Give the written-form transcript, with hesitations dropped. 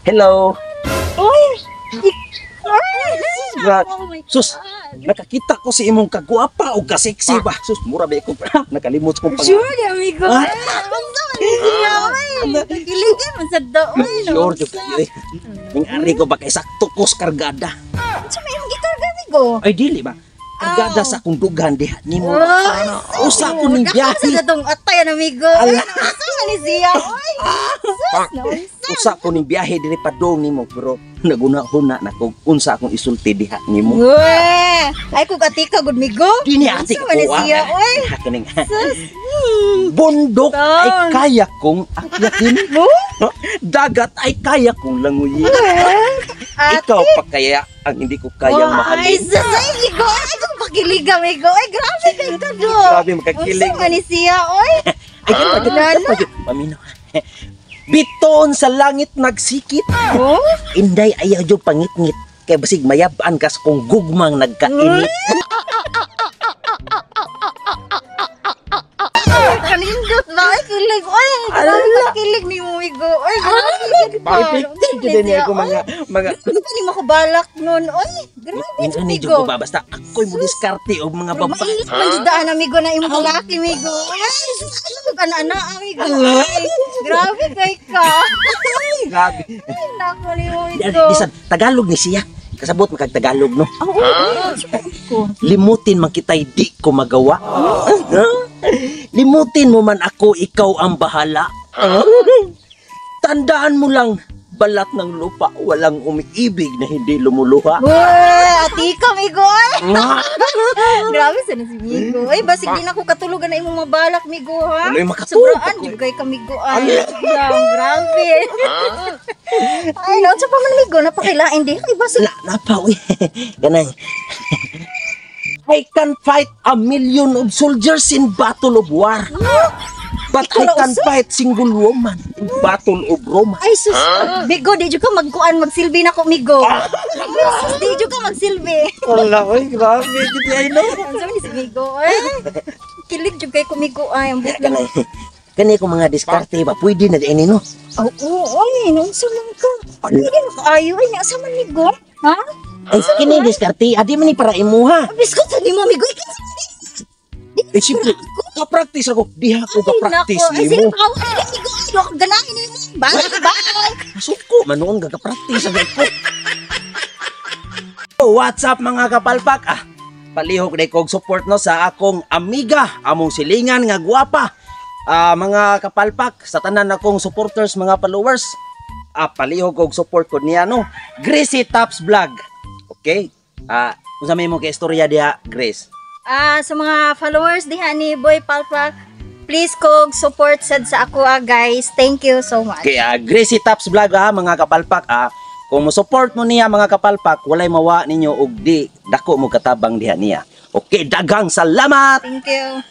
Hello. Uy! Oh my Sus, nakakita ko si imong kagwapa o kasexy ba? Sus, mura ba ko? Nakalimot kong pang. Sure, amigo. Ah. Unsa man ni siya, oy? Kilig man sa daoy, no? Sure, jud kayo eh. Ning ari ko ba kay sakto ko sa kargada. Unsa may imong gikarga, amigo? Ay, dili ba? Kargada Aw. sa akong dughan diha nimo. Ay, Usa ko ning biyahe. Sa datong atayan, amigo. Ala. Ay, unsa man ni siya, oy? Sus, naunsa. Usa ko ning biyahe diri padung nimo pero naguna-huna na kog unsa akong isulti diha nimo. Uy! Ay, kung atika, gud migo. Dini ati Unsa man ni ko, ah. siya, oy? Kaning Sus. bundok ay Taon. Kaya kong akyatin. Dagat ay kaya kong languyin. Ate. Ikaw pa kaya ang hindi ko kayang Ay, mahalin. sus, ay, migo. Ay, kung pakilig, amigo. Ay, grabe kay ka, do. Grabe, makakilig. Unsa man ni siya, oy? Ay, ganun pa, ganun pa, ganun pa. Paminaw. Bitoon sa langit nagsikit. Oh? Inday ayaw yung pangitngit. Kaya basig mayabaan kas kung gugmang nagkainit. Kanindot ba? Ay, kilig. Oy, grabe ka kilig ni mo, migo. Oy, grabe ka. Effective jud ni ako mga Ano pa ni mo ko balak nun? Oy, grabe Minsan ni migo. ko ba basta ako'y mo diskarte og mga Pero babae. mainit man jud daan, amigo, na imong lalaki, migo. Ay, sus, ano ka na, ana, amigo. Ay, grabe kay ka. Grabe. Ay, nako ni mo, migo. Bisan Tagalog ni siya. Kasabot makag Tagalog, no. Oo, ko. Limutin man kita'y di ko magawa. Limutin mo man ako, ikaw ang bahala. Tandaan mo lang, balat ng lupa, walang umiibig na hindi lumuluha. Uy, ati ka, migo. Ay, grabe sa na si Migo. Ay, basig di na ako katulugan na imong mabalak, migo, ha? Walo'y makatulog Sobraan, ako. jud kay ka, migo. Ay, lang, grabe. Ay, naon sa pa man, migo, napakilain di. Ay, basig. Na, napa, uy. Ganang. I can fight a million of soldiers in battle of war. But I Ikaw na can usa? fight single woman in battle of Roma. Ay, sus, migo, di jud ka magkuan, magsilbi na ko, migo. Sus, di jud ka magsilbi. Wala, uy, grabe. Jud ay, no? Ang sabi ni si migo, ay. Kilig jud kay ko, migo, ay. Ang buot lang. Kanay, kanay ko mga diskarte ba, pwede na din, no? Oo, ay, naunsa lang ka. Hindi na kaayo, ay, asa man, migo? Ha? Ay, kini diskarte, adi man ni para imuha. Biskot sa nimo, migo, ikaw. Eh, siyempre, ka-practice ako. Diha ko ka-practice Ay, nimo. sige, kawa, ay, migo, ay, di ako ganahin nimo. Bye, bye. Masuko, manoon ka-practice ako. What's up, mga kapalpak? Ah, palihog na kog support no sa akong amiga, among silingan nga gwapa. Ah, mga kapalpak, sa tanan akong supporters, mga followers, ah, palihog og support ko niya no. Gracie Tops Vlog. Okay? Ah, unsa may mo kay istorya diha, Grace? Ah, sa mga followers diha ni Boy Palpak, please kog support sad sa ako, ah, guys. Thank you so much. Okay, ah, Gracie Tops Vlog ah, mga kapalpak ah. Kung mo support mo niya, mga kapalpak, walay mawa ninyo og di dako mo katabang diha niya. Okay, daghang salamat. Thank you.